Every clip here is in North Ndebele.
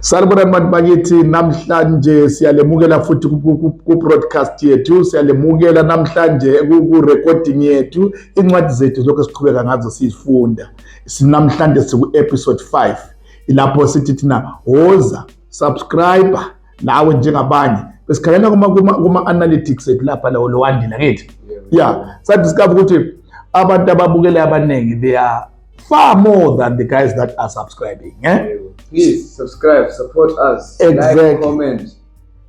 Salibonani bantu bakithi, namhlanje siyalemukela futhi ku broadcast yethu, siyalemukela namhlanje ku recording yethu. Incwadi zethu lokho siqhubeka ngazo sifunda. Sinamhlanje siku episode 5. Ilapho sithi thina woza subscriber nawe njengabanye. Besikhangela kuma analytics ethu lapha la olwandile ngithi. Yeah, sadiscover ukuthi abantu ababukela abaningi they are far more than the guys that are subscribing, eh? Please subscribe, support us, Exactly. like, comment,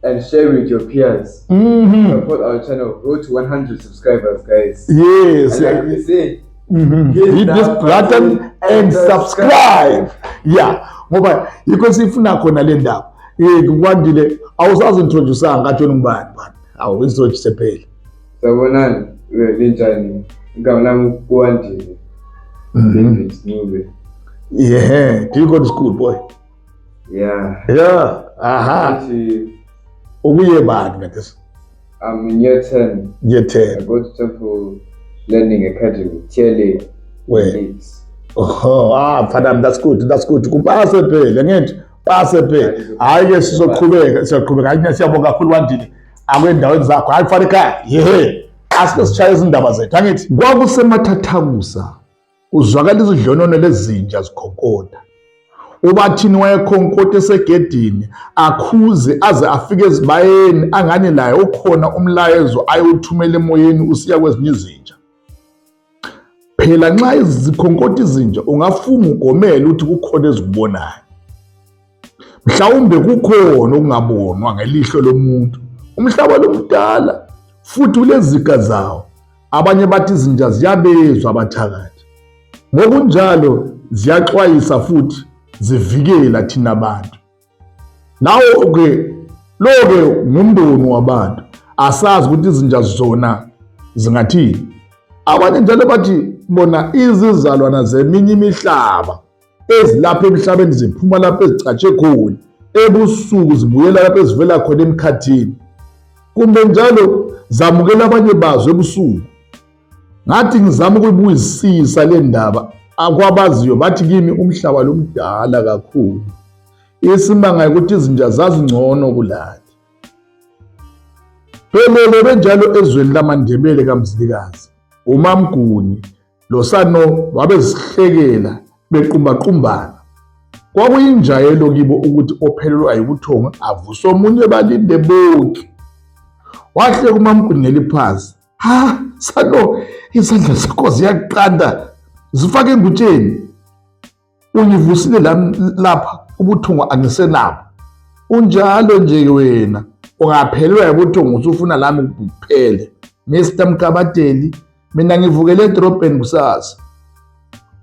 and share with your peers. Support our channel. Go to 100 subscribers, guys. Yes. And like we say, hit this button and subscribe. Yeah, ngoba yikho sifuna khona le ndaba. Kwandile awusazi introduce ngathi ngubani bani. Awu introduce phela. Sabonani, linjani? Igama lami kuwandile. David Ncube. Yeah, do you go to school, boy? Yeah. Yeah. Aha. Ubuye bani ngathi? I'm in year 10. Year I 10. go to Temple Learning Academy, TLA. Where? Leeds. Oh, Fadam, that's good. That's good. Kupase phela ngithi pase phela. Hayi ke sizoqhubeka. Hayi siyabonga kakhulu Wandile. Akwendaweni zakho. Hayi fana ekhaya. Yeah. Asike sishaye izindaba zethu. Angithi kwakusemathathakusa. Uzwakala izidlonono lezinja zikhonkotha. Ubathini wayekhonkotha esegedini akhuze aze afike ezibayeni angani laye ukhona umlayezo ayewuthumela emoyeni usiya kwezinye izinja. Phela nxa izikhonkotha izinja ungafuma ugomela ukuthi kukhona ezikubonayo. Mhlawumbe kukhona okungabonwa ngelihlo lomuntu. Umhlaba lomdala futhi ulezika zawo. Abanye bathi izinja ziyabezwa abathakathi. Ngokunjalo ziyaxwayisa futhi zivikela thina abantu. Nawo ke loke ngumbono wabantu asazi ukuthi izinja zona zingathini. Abanye njalo bathi bona izizalwana zeminye imihlaba ezilapha emhlabeni ziphuma lapha ezicatshe khona ebusuku zibuyela lapha ezivela khona emkhathini. Kumbe njalo zamukela abanye bazo ebusuku. Ngathi ngizama ukuyibuyisisa le ndaba akwabaziyo bathi kimi umhlaba lomdala kakhulu. Isimanga ukuthi izinja zazingcono kulathi. Phela benjalo ezweni lamaNdebele kaMzilikazi. uMamGuni lo Sano wabesihlekela bequmbaqumbana. Kwakuyinjayelo kibo ukuthi ophelelwa ayikuthonga avuse omunye balinde bonke. Wahle kuMamGuni ngeliphansi. Ha, Sano, izandla zakho ziyaqanda. Zifake engutsheni. Ungivusile lapha ubuthongo angisenabo. Unjalo nje wena. Ungaphelelwa ubuthongo usufuna lami kuphele. Mr. Mkabateli, mina ngivukele edrobheni kusasa.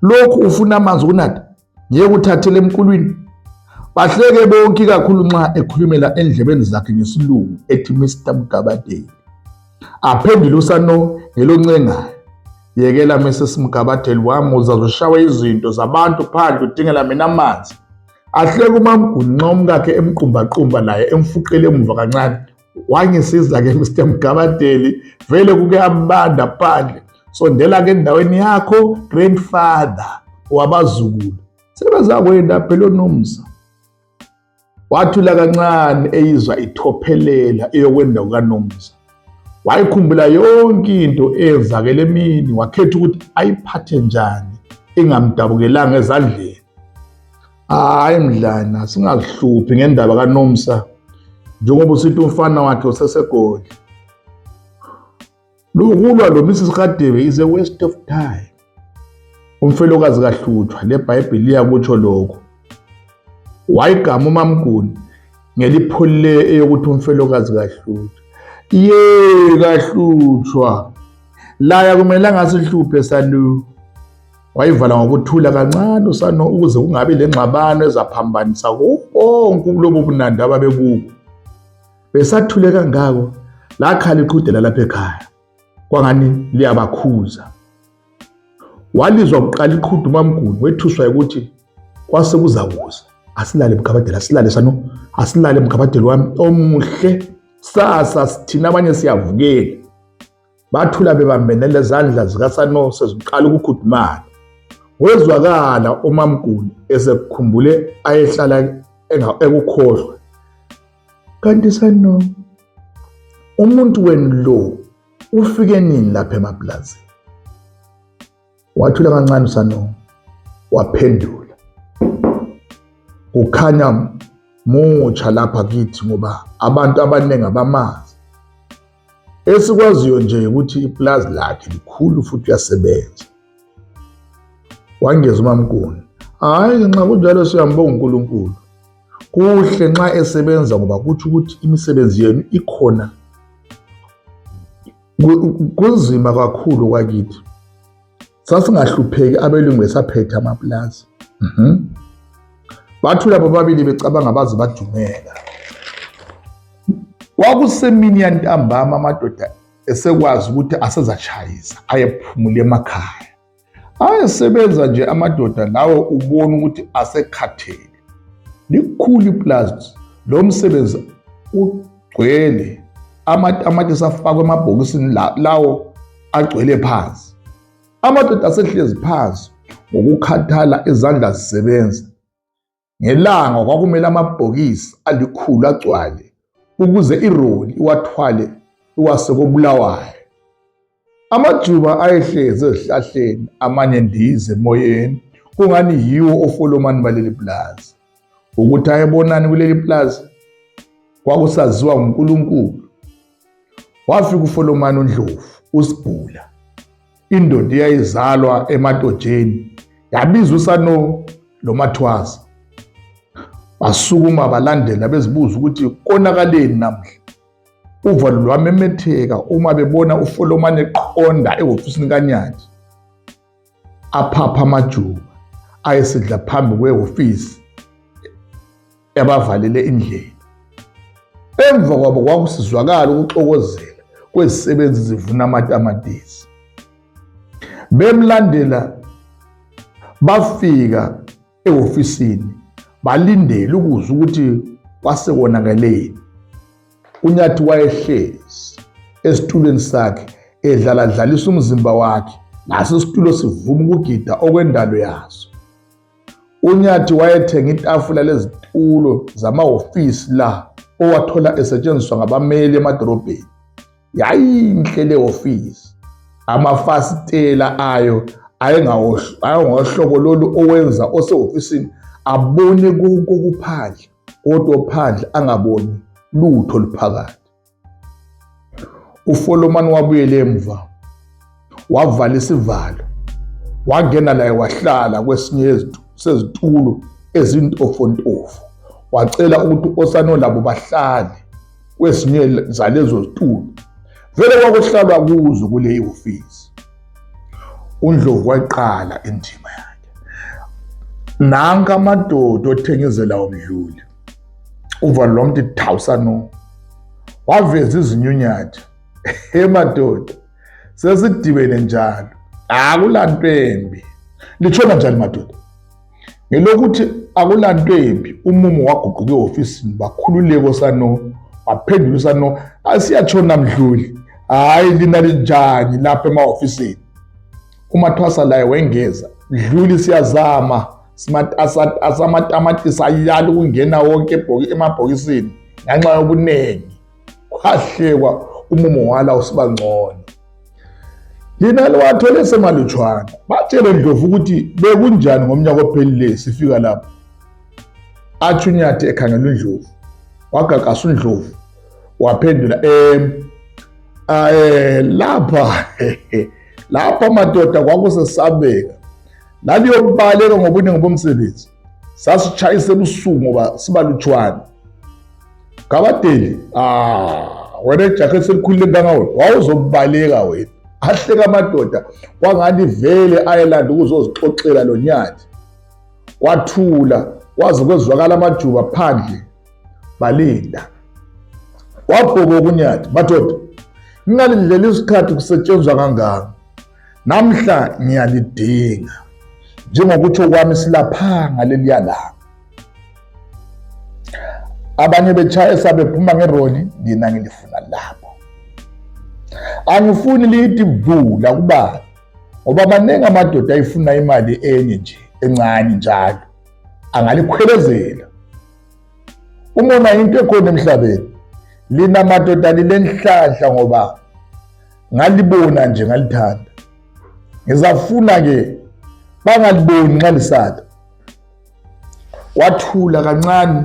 Lokhu ufuna amanzi kunatha. Ngeke uthathele emqulwini. Bahleke bonke kakhulu nxa ekhulumela endlebeni zakhe ngesilungu ethi Mr. Mkabateli. Aphendula uSano ngeloncengayo. Yekela Mrs. Mkabateli wami uzazoshawa izinto zabantu phandle udingela mina amanzi. Ahleke uMamGuni nxa umkakhe emqumbaqumba naye emfuqele emuva kancane. Wangisiza ke Mr. Mkabateli vele kuke ambanda phandle. Sondela ke endaweni yakho grandfather wabazukulu. Sebeza kwenda phela uNomsa. Wathula kancane eyizwa ithophelela eyokwenza kukaNomsa. Wayikhumbula yonke into ezakele emini wakhetha ukuthi ayiphathe njani engamdabukelanga ezandleni. Hayi mdlana singazihluphi ngendaba kaNomsa njengoba usithi umfana wakhe usesegodla. Lokulwa lo Mrs. Radebe is a waste of time. Umfelokazi kaHluthwa leBhayibheli liyakutsho lokho. Wayigama uMamGuni ngelipholile eyokuthi umfelokazi kaHluthwa. Ye kaHluthwa. Laya kumele ngasihluphe Sano. Wayivala ngokuthula kancane uSano ukuze kungabi lengxabano ezaphambanisa konke lobo bunandi ababebubo. Besathule kangako lakhala iqhudela lapha ekhaya. Kwangani liyabakhuza. Walizwa uqala iqhudu uMamGuni wethuswa ukuthi kwase kuzakuza. Asilale Mkabateli, asilale Sano. Asilale Mkabateli wami omuhle. Sasa sithina abanye siyavukela. Bathula bebambene lezandla zikaSano seziqala ukukhudumala. Wezwakala uMamGuni esekukhumbule ayehlala ekukhohlwe. Kanti sano umuntu wenlo ufike nini lapha emaplazini? Wathula kancane sano, waphendula. Kukhanya mutsha lapha kithi ngoba abantu abaningi abamazi. Esikwaziyo nje ukuthi iplazi lakhe likhulu futhi uyasebenza. Wangeza uMamKuni. Hayi nxa kunjalo siyambonga uNkulunkulu. Kuhle nxa esebenza ngoba kuthi ukuthi imisebenzi yenu ikhona. Kunzima kakhulu kwakithi. Sasingahlupheki abelungu besaphethe amaplazi. Bathula bobabili becabanga baze badumela. Kwakusemini yantambama amadoda esekwazi ukuthi asezatshayisa ayephumula emakhaya. Ayesebenza nje amadoda lawo ubona ukuthi asekhathele. Likhulu iplazi, lo msebenzi ugcwele. Amatamatisi afakwe emabhokisini lawo agcwele phansi. Amadoda asehlezi phansi ngokukhathala, izandla zisebenza. Ngelanga kwakumele amabhokisi alikhulu agcwale ukuze iroli iwathwale iwase koBulawayo. Amajuba ayehlezi ezihlahleni, amanye ndize emoyeni, kungani yiwo ofolomani baleli plazi. Ukuthi ayebonani kuleli plazi kwakusaziwa nguNkulunkulu. Wafika ufolomani uNdlovu, uSibhula, indoda eyayizalwa eMatotsheni, yabiza uSano loMathwasa. Basukuma balandela bezibuza ukuthi konakaleni namhla. Uvalo lwamemetheka uma bebona ufolomani eqonda ehofisini kaNyathi. Aphapha amajuba ayesidla phambi kwehofisi yabavalele indlela. Emva kwabo kwakusizwakala ukuxokozela kwezisebenzi zivuna amatamatisi. Bemlandela bafika ehofisini balindele ukuzwa ukuthi kwasekonakaleni. uNyathi wayehlezi esitulweni sakhe edlaladlalisa umzimba wakhe, naso isitulo sivuma ukugida okwendalo yaso. uNyathi wayethenga itafula lezitulo zamahofisi la owathola esetshenziswa ngabameli emadolobheni. Yayinhle le hofisi, amafasitela ayo ayengohlobo lolu owenza osehofisini abone konke okuphandle, kodwa phandle angaboni lutho luphakathi. Ufolomani wabuyela emva, wavala isivalo, wangena laye wahlala kwesinye sezitulo ezintofontofo. Wacela ukuthi osano labo bahlale kwesinye zalezo zitulo. Vele kwakuhlalwa kuzo kule hofisi. uNdlovu wayiqala indima yakhe. Nanka amadoda othengezela umdluli. Uvalo lomntu Thawusano waveza izinyunyathi. Madoda, sesidibene njalo. Akulanto litshona njani madoda? Ngelokuthi akulanto embi, umumo waguquka ehofisini, bakhululeka uSano, waphendula uSano, asiyatshona mdluli. Hayi lina linjani lapha emahofisini? uMathwasa laye wengeza, mdluli siyazama, asamatamatisi ayala ukungena wonke emabhokisini ngenxa yobunengi. Kwahlekwa umumo wala usibangcono. Lina liwathole semalutshwana. Batshele Ndlovu ukuthi bekunjani ngomnyaka ophelile sifika lapha. Athi uNyathi ekhangela uNdlovu, wagagasa uNdlovu, waphendula lapha madoda kwakusesabeka. Laliyobaleka ngobuningi bomsebenzi. Sasitshayise ebusuku ngoba sibalutshwana. Kabadeli, wena ijakhethi elikhulile kangawe, wawuzobaleka wena. Ahleka amadoda, kwangani vele ayelanda ukuzozixoxela lo Nyathi. Kwathula, kwaze kwezwakala amajuba phandle, balinda. Wabhoboka uNyathi, madoda, ngingalindlela isikhathi kusetshenzwa kangaka. Namhla ngiyalidinga, njengokutsho kwami silaphanga leliya langa. Abanye betshayisa bephuma ngeroli, mina ngilifuna lapho. Angifuni lithi vula kubani, ngoba maningi amadoda ayifuna imali enye nje encane njalo, angalikhwelezela. umona into ekhona emhlabeni linamadoda lilenhlahla ngoba ngalibona nje ngalithanda. Ngizafuna ke bangaliboni nxa lisala. Wathula kancane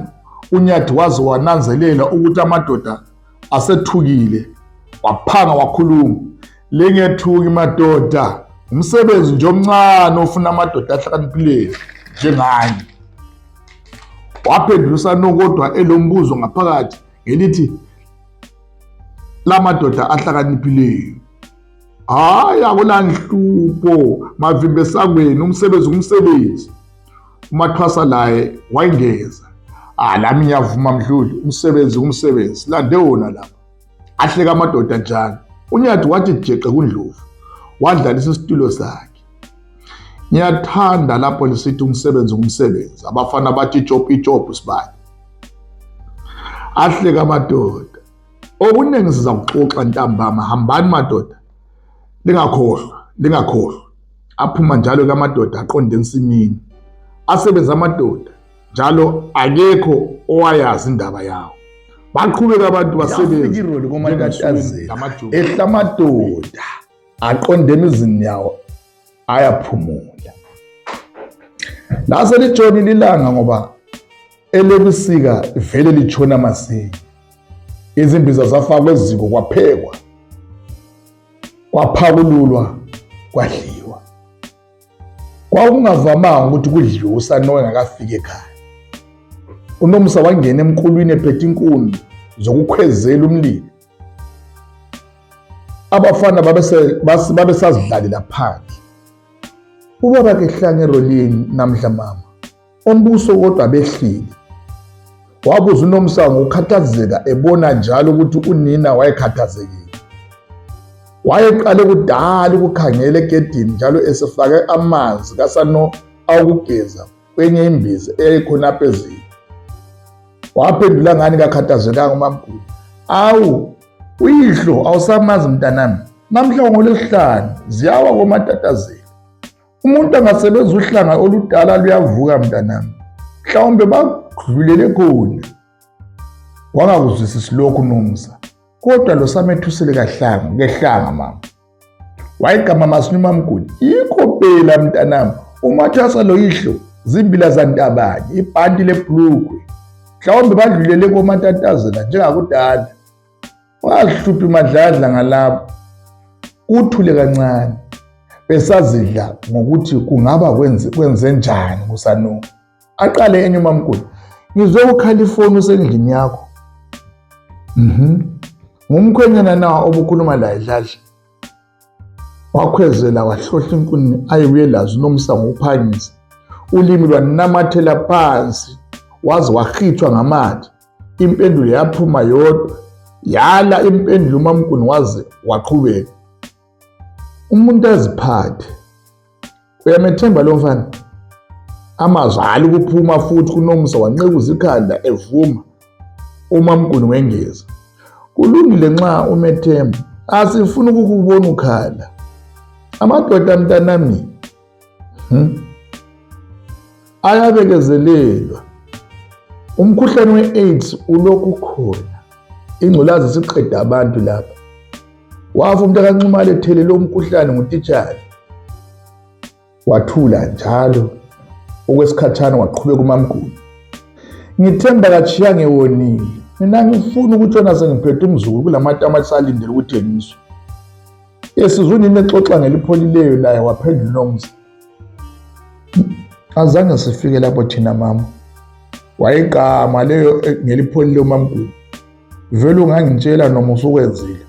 uNyathi waze wananzelela ukuthi amadoda asethukile, waphanga wakhuluma. Lengethuki madoda, umsebenzi nje omncane ofuna amadoda ahlakaniphileyo njengani. Waphendulisa kodwa elombuzo ngaphakathi ngelithi la madoda ahlakaniphileyo. Hayi akulanhlupho mavimbe sakweni, umsebenzi. UMathwasa laye wayengeza, lami ngiyavuma Mdluli, umsebenzi lande wona lapha. Ahleka amadoda njalo. uNyathi wathi jeqe kuNdlovu, wadlalisa isitulo sakhe. Ngiyathanda lapho lisithi umsebenzi, abafana bathi ijopi sibali. Ahleka amadoda. Okuningi siza kuxoxa ntambama, hambani madoda. Lingakhohlwa. Aphuma njalo ke amadoda aqonde ensimini. Asebenza amadoda njalo akekho owayazi indaba yawo. Baqhubeka abantu basebenza iroli komatatazela ehla amadoda aqonde emizini yawo ayaphumula. Lase litshoni lilanga ngoba elebusika vele litshona masinya. Izimbiza zafakwa eziko kwaphekwa, kwaphakululwa, kwadliwa. Kwakungavamanga ukuthi kudliwe uSanoyi engakafiki ekhaya. uNomsa wangena emqulwini ephethe inkuni zokukhwezela umlilo. Abafana babesazidlalela phandle. Ubaba ke hlanga erolini namhla mama. Ombuso kodwa behlile. Wabuza uNomsa ngokukhathazeka ebona njalo ukuthi unina wayekhathazekile. Wayeqale kudala ukukhangela egedini njalo esefake amanzi kaSano awokugeza kwenye imbiza eyayikhona phezulu. Waphendula ngani kakhathazekanga uMamkhulu. Awu, uyihlo awusamazi mntanami. Namhla ngoLwesihlanu ziyawa komatatazela. Umuntu angasebenza uhlanga oludala luyavuka mntanami. Mhlawumbe badlulele khona. Wangakuzwisisi lokhu uNomsa. Kodwa lo samethusele kehlanga mama. Wayigama masinya uMamkhulu. Yikho phela mntanami. uMathwasa lo yihlo zimbila zantabanye, ibhanti lebhlukwe. Mhlawumbe badlulele komatatazela njengakudala. Wahlupha imadladla ngalapho. Uthule kancane. Besazidla ngokuthi kungaba kwenze njani kuSanoyi. Aqale enye uMamkhulu. Ngizwe ukhala ifoni usendlini yakho. Ngumkhwenyana na obukhuluma la edladla. Wakhwezela wahlohla inkuni ayibuye lazo uNomsa ngokuphangisa. Ulimi lwanamathela phansi waze wahithwa ngamathe. Impendulo yaphuma yodwa. Yala impendulo uMamkhulu waze waqhubeka. Umuntu aziphathe. Uyamethemba lo mfana? Amazwi ukuphuma futhi kuNomsa wanqekuza ikhanda evuma. uMamkhulu wengeza. Kulungile nxa umethemba. Asifuni ukukubona ukhala. Amadoda mntanami. Ayabekezelelwa. Umkhuhlane we-AIDS ulokhu khona. Ingculazi siqeda abantu lapha. Wafa umuntu akaNxumalo ethelele umkhuhlane ngutitshala. Wathula njalo. Okwesikhathana waqhubeka uMamkhulu. Ngithemba katshiya ngewonile. Mina ngifuna ukutshona sengiphethe umzukulu kulamatama asalindele ukuthengiswa. Esizweni nexoxa ngelipholileyo laye waphendula uNomsa. Azange sifike lapho thina mama. Wayegama leyo ngelipholileyo uMamkhulu. Vele ungangitshela noma usukwenzile.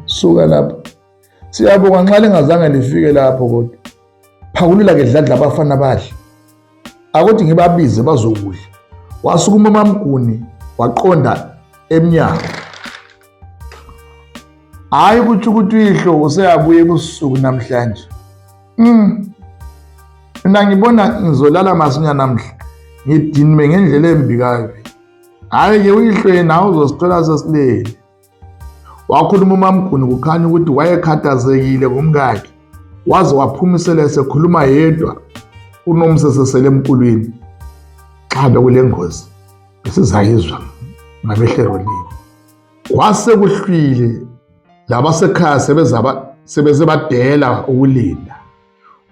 Suka lapho. Siyabonga nxa lingazange lifike lapho kodwa. Phakulula ke dladla abafana badle. Akuthi ngibabize bazokudla. Wasukuma uMamkhulu waqonda emnyango. Hayi kuthi uyihlo useyabuye kusuku namhlanje. Mina ngibona ngizolala masinya namhla. Ngidinwe ngendlela embi kabi. Hayi ke uyihlo yena uzosithola sesilele. Wakhuluma uMamkhulu kukhanya ukuthi wayekhathazekile ngomkakhe. Waze waphumisela esekhuluma yedwa. uNomsa sesele emqulwini. Xa bekule ngozi besizayizwa ngamehlelo lini. Kwase kuhlwile labasekhaya sebeze badela ukulinda.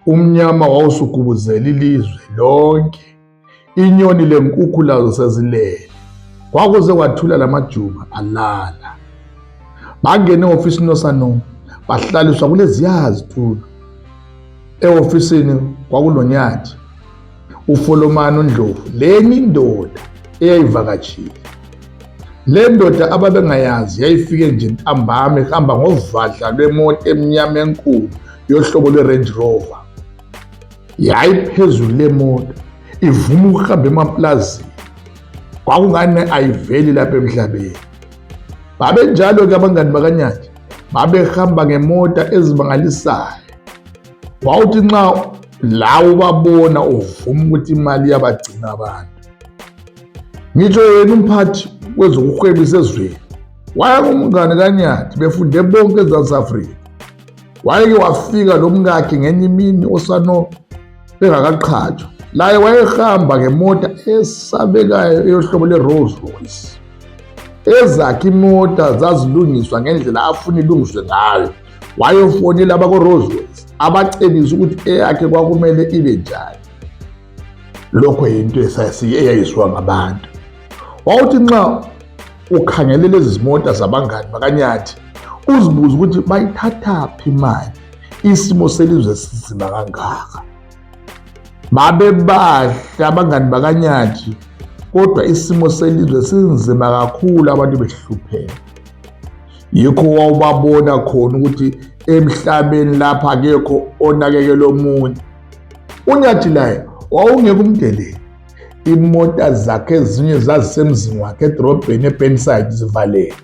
Umnyama wawusugubuzela ilizwe lonke. Inyoni lenkukhu lazo sezilele. Kwakuze kwathula lamajuma alala. Bangene e-ofisini noSano bahlaliswa kuleziya zitulo. E-ofisini kwakunoNyathi, uFolomani uNdlovu, lenye indoda eyayivakashile. Le ndoda ababengayazi yayifike nje ntambama ehamba ngovadla lwemoto emnyama enkulu yohlobo lwe-Range Rover. Yayiphezulu lemoto ivuma ukuhamba emaplazini. Kwakungani ayiveli lapha emhlabeni. Babenjalo-ke abangani bakaNyathi babehamba ngemota ezimangalisayo. Wawuthi nxa lawo babona uvuma ukuthi imali yabagcina abantu. Ngitsho yena umphathi wezokuhwebisa ezweni wayengumngane kaNyathi, befunde bonke eSouth Africa. Wayeke wafika lo mkakhe ngenye imini uSano bengakaqhatshwa. Laye wayehamba ngemota esabekayo eyohlobo le-Rolls Royce. Ezakhe imota zazilungiswa ngendlela afuna ilungiswe ngayo. Wayefonela abako-Rolls Royce abacebisa ukuthi eyakhe kwakumele ibe njani. Lokho yinto eyayizwa ngabantu. Wawuthi nxa ukhangele lezi zimota zabangani bakaNyathi uzibuza ukuthi bayithathaphi imali, isimo selizwe sinzima kangaka. Babebahle abangani bakaNyathi, kodwa isimo selizwe sinzima kakhulu, abantu behlupheka. Yikho wawubabona khona ukuthi emhlabeni lapha akekho onakekela omunye. uNyathi laye wawungeke umdeleli. Imota zakhe ezinye zazisemzini wakhe edrobheni eBurnside zivalele.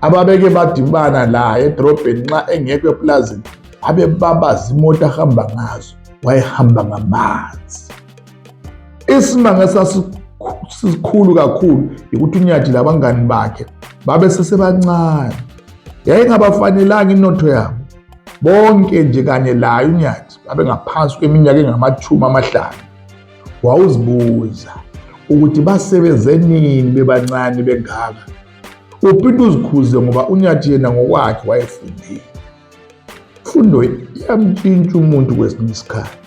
Ababeke badibana la edrobheni nxa engekho eplazini abebabaza imota ahamba ngazo, wayehamba ngamanzi. Isimanga sasikhulu kakhulu ukuthi uNyathi labangani bakhe babesesebancane. Yayingabafanelanga inotho yabo. Bonke nje kanye laye uNyathi babengaphansi kweminyaka engama-50. Wawuzibuza ukuthi basebenze nini bebancane bengaka. Uphinde uzikhuze ngoba uNyathi yena ngokwakhe wayefundile. Imfundo iyamtshintsha umuntu kwesinye isikhathi.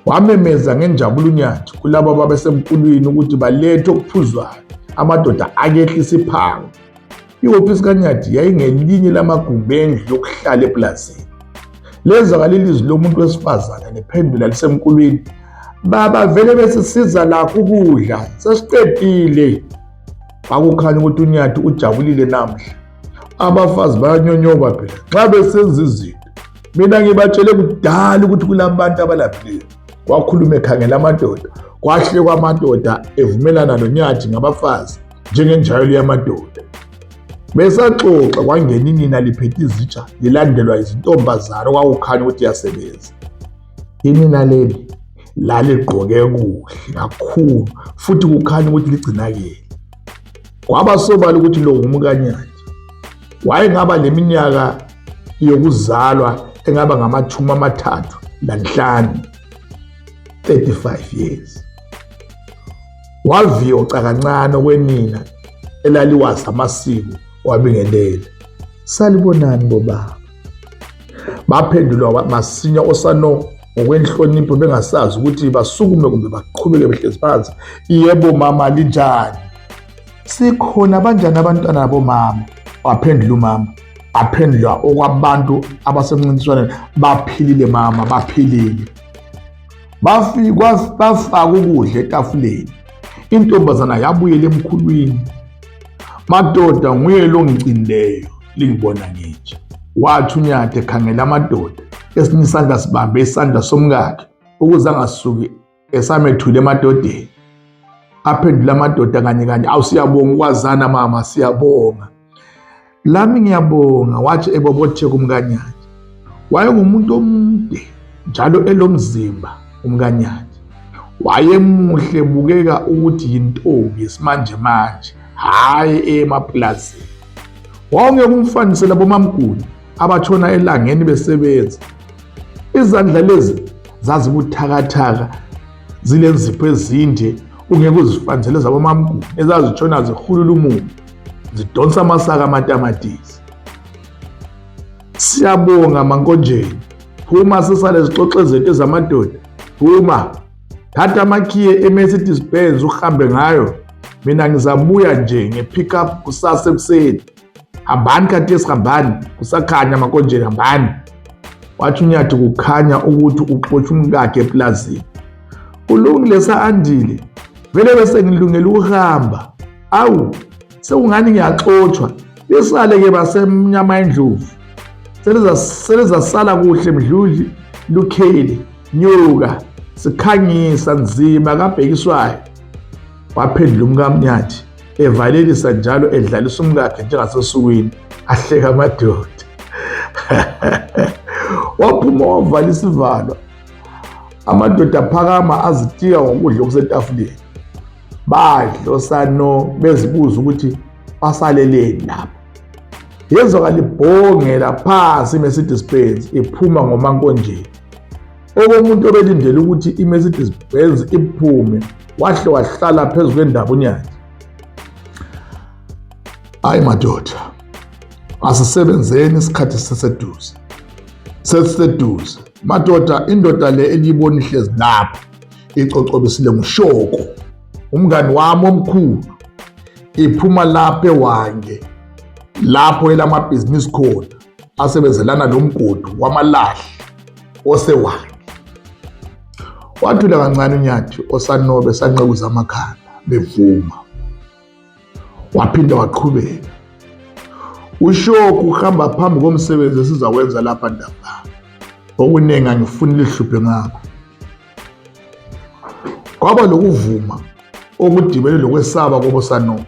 Wamemeza ngenjabulo uNyathi kulabo ababesemkulwini ukuthi balethe okuphuzwayo, amadoda akehlisa iphango. Ihofisi kaNyathi yayingelinye lamagumbi endlu yokuhlala eplazini. Lezakala ilizwi lomuntu wesifazane lephendula lisemkulwini, "Baba vele besisiza lakho ukudla, sesiqedile." Kwakukhanya ukuthi uNyathi ujabulile namhla. Abafazi bayanyonyoba phela xa besenza izinto. Mina ngibatshele kudala ukuthi kulabantu abalaphileyo. Kwakhuluma ekhangela amadoda, kwahle kwamadoda evumelana noNyathi ngabafazi njengenjayelo yamadoda. Besaxoxa kwangena inina liphethe izitsha lilandelwa izintombazana okwakukhanya ukuthi yasebenza. Inina leli laligqoke kuhle kakhulu futhi kukhanya ukuthi ligcinakele. Kwabasobala ukuthi lo ngumkaNyathi. Wayengaba leminyaka yokuzalwa engaba ngama-35, 35 years. Waviyoca kancane kwenina elaliwazi amasiko wabingelela. "Salibonani bobaba." Baphendulwa masinya uSano ngokwenhlonipho bengasazi ukuthi basukume kumbe baqhubeke behlezi phansi. "Yebo mama, linjani?" "Sikhona banjani abantwana bomama?" Waphendula umama. Baphendula okwabantu abasemncintiswaneni, "Baphilile mama, baphilile." Bafaka ukudla etafuleni. Intombazana yabuyela emkhulwini. "Madoda, nguye lo ngicinileyo, lingibona nginje." Wathi uNyathi ekhangela amadoda, esinye isandla sibambe isandla somkakhe ukuze angasuki esamethule emadodeni. Aphendula amadoda kanye kanye, "Awu siyabonga ukwazana mama, siyabonga." "Lami ngiyabonga," wathi ebobotheka umkaNyathi. Wayengumuntu omude njalo elomzimba umkaNyathi. Wayemuhle, bukeka ukuthi yintombi yesimanje manje, hayi emaplazini. Wawungeke umfanisela bomamkhulu abatshona elangeni besebenza. Izandla lezi zazibuthakathaka, zilenzipho ezinde, ungeke uzifanisele zabomamkhulu ezazitshona zihulula umumo zidonsa amasaka amatamatisi. Siyabonga Mankonjeni, phuma sisale zixoxe zethu ezamadoda, phuma thatha amakhiye eMercedes Benz uhambe ngayo, mina ngizabuya nje nge-pick up kusasa ekuseni. Hambani khathesi, hambani kusakhanya Mankonjeni, hambani. Wathi uNyathi kukhanya ukuthi uxotsha umkakhe eplazini. Ulungile sa-Andile, vele bese ngilungela ukuhamba. Awu, sekungani ngiyaxotshwa, lisale-ke basemnyama endlovu. Selizasala kuhle Mdluli, Lukheli, Nyuka, Sikhanyisa, Nzima kaBhekiswayo. Waphendula umkaMnyathi evalelisa njalo edlalisa umkakhe njengasesukwini, ahleka amadoda. Waphuma wavala isivalo, amadoda aphakama azitika ngokudla okusetafuleni. Badla osano bezibuza ukuthi basaleleni lapho. Yezwakala ibhongela phansi iMercedes Benz iphuma ngoMankonjeni. Okomuntu obelindele ukuthi iMercedes Benz iphume wahle wahlala phezu kwendaba uNyathi. Hayi madoda, asisebenzeni isikhathi seseduze. Madoda, indoda le eliyibona ihlezi lapho icocobisile nguShoko, umngani wami omkhulu, iphuma lapho eWange, lapho elamabhizinisi khona asebenzelana nomgodi wamalahle oseWange. Wathula kancane uNyathi osanobe sanqekuza amakhanda bevuma. Waphinda waqhubeka. uShoko uhamba phambi komsebenzi esizawenza lapha ntambama. Okuningi angifuni lihluphe ngakho. Kwaba lokuvuma okudibene lokwesaba koBosano.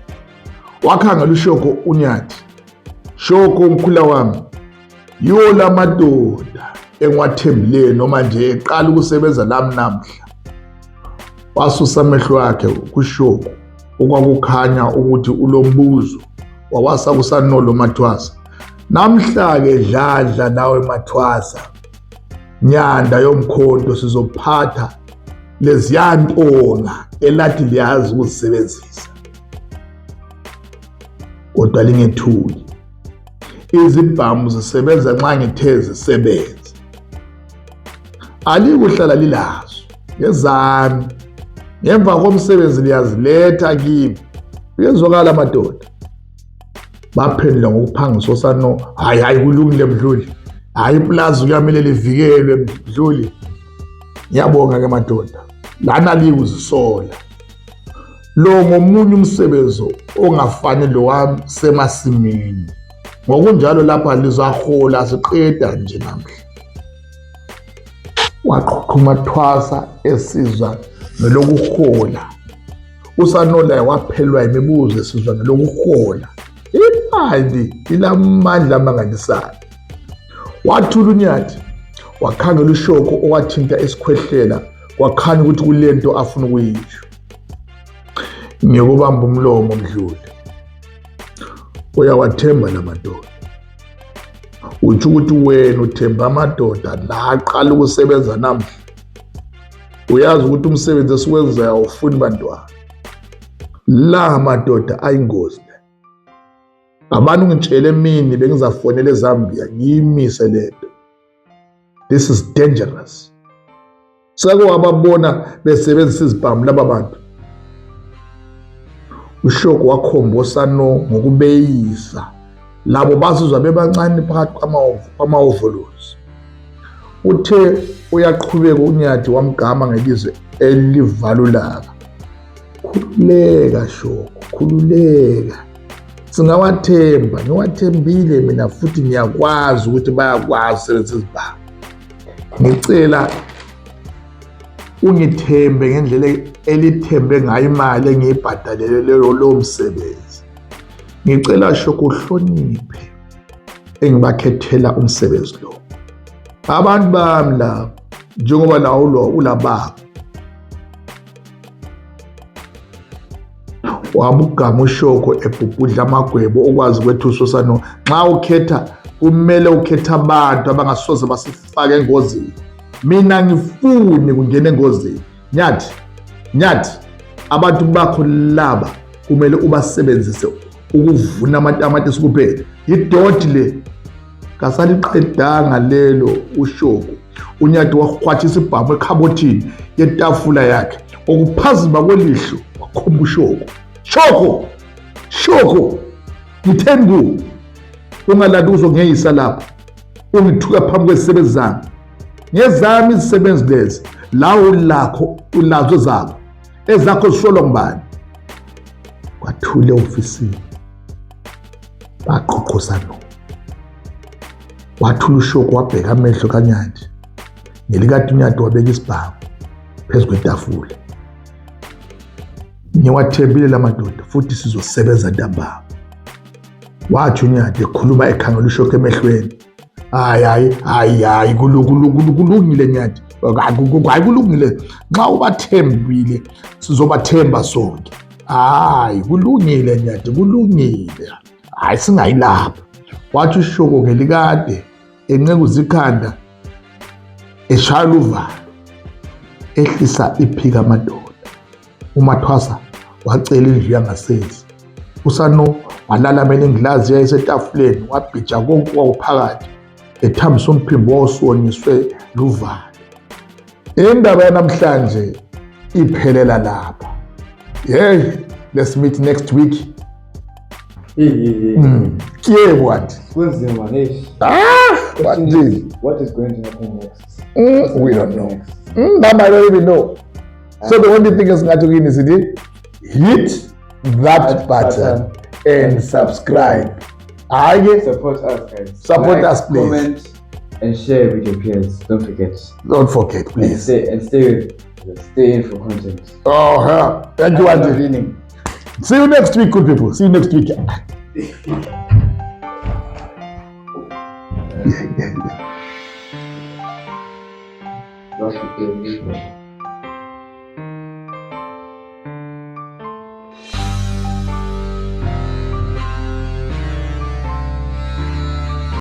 Wakhangela uShoko uNyathi. Shoko umkhula wami, yiwo la madoda engiwathembileyo noma nje eqala ukusebenza lami namhla. Wasusa amehlo akhe kuShoko okwakukhanya ukuthi ulombuzo wawasa kuSanolo Mathwasa. Namhla-ke dladla nawe Mathwasa, nyanda yomkhonto sizophatha leziyantonga elathi liyazi ukuzisebenzisa. Kodwa lingethuli. Izibhamu zisebenza nxa ngithe zisebenza. Alikuhlala lilazo ngezami. Ngemva komsebenzi liyaziletha kimi. Kuyezwakala madoda. Baphendula ngokuphangisa osano, hayi kulungile Mdluli. Hayi iplazi kuyamele livikelwe Mdluli. Ngiyabonga ke madoda. Lana likuzisola. Lo ngomunye umsebenzi ongafanele wami semasimini. Ngokunjalo lapha lizahola siqeda nje namhla. Waqhuma Thwasa esizwa nelokuhola. uSanola waphelwa imibuzo esizwa nelokuhola. Imali ilamandla amanganisayo. Wathula uNyathi, wakhangela uShoko owathinta esikhwehlela, wakhanya ukuthi kulento afuna ukuyisho. Ngiyokubamba umlomo Mdluli. Uyawathemba lamadoda. Uthi ukuthi wena uthemba amadoda la aqala ukusebenza namhla. Uyazi ukuthi umsebenzi esiwenzayo awufuni bantwana. La madoda ayingozi. Abantu ngitshele mina bengizafonela eZambia ngiyimise lento. This is dangerous. Sake wababona besebenzisa izibhamu laba bantu. uShoko wakhomba uSano ngokubeyisa labo basizwa bebancane phakathi kwamahhovolozi. Uthe uyaqhubeka uNyathi wamgama ngelizwe elivalulaka. Khululeka Shoko, khululeka. Singawathemba, ngiwathembile mina futhi ngiyakwazi ukuthi bayakwazi usebenzisa izibhamu. Ngicela ungithembe ngendlela elithembe ngayo imali engiyibhadalele lo msebenzi. Ngicela Shoko uhloniphe engibakhethela umsebenzi lo. Abantu bami la njengoba lawo ulababa. Wabugama uShoko ebhubhudla amagwebo okwazi kwethusa uSano. Nxa ukhetha kumele ukhetha abantu abangasoze basifake engozini. Mina ngifuni kungena engozini. Nyathi, abantu bakho laba kumele ubasebenzise ukuvuna amatamatisi kuphela. Idoti le kasaliqedanga lelo uShoko. uNyati wakhwathisa ibhamu ekhabothini yetafula yakhe, okuphazima kwelihlo wakhomba uShoko. Shoko, ngitheni kuwe? Ungalandi uzongeyisa lapha, ungithuka phambi kwezisebenzi zami. Ngezami izisebenzi lezi, lawo lakho ulazo zakho, ezakho zisolwa ngubani? Kwathule ofisini, baqoqozana. Wathula uShoko wabheka amehlo kaNyati. Ngelikade uNyati wabeka isibhamu phezu kwetafula. Ngiwathembile la madoda futhi sizosebenza ntambama. Wathi uNyati ekhuluma ekhangela uShoko emehlweni. Hayi kulungile Nyati. Hayi kulungile. Nxa ubathembile sizobathemba sonke. Hayi kulungile Nyati, kulungile. Hayi singayilapha. Wathi uShoko ngelikade enqekuza ikhanda eshaya uvalo ehlisa iphika amadoda. uMathwasa wacela indlu yangasese. uSano walalamela ingilazi yayisetafuleni wabhija konke kwawuphakathi ethambisa umphimbo owawusonyiswe luvalo. Indaba yanamhlanje iphelela lapha. Let's meet next week. Yebo wathi. Kunzima manje. What is going to happen next? We don't know. Mama, I don't even know. So the only thing is not to is hit that button and subscribe. Support us, guys. Support us, please. Comment and share with your peers. Don't forget. Don't forget, please. And stay in for content. Thank you, Auntie. See you next week, good people. See you next week. Yeah.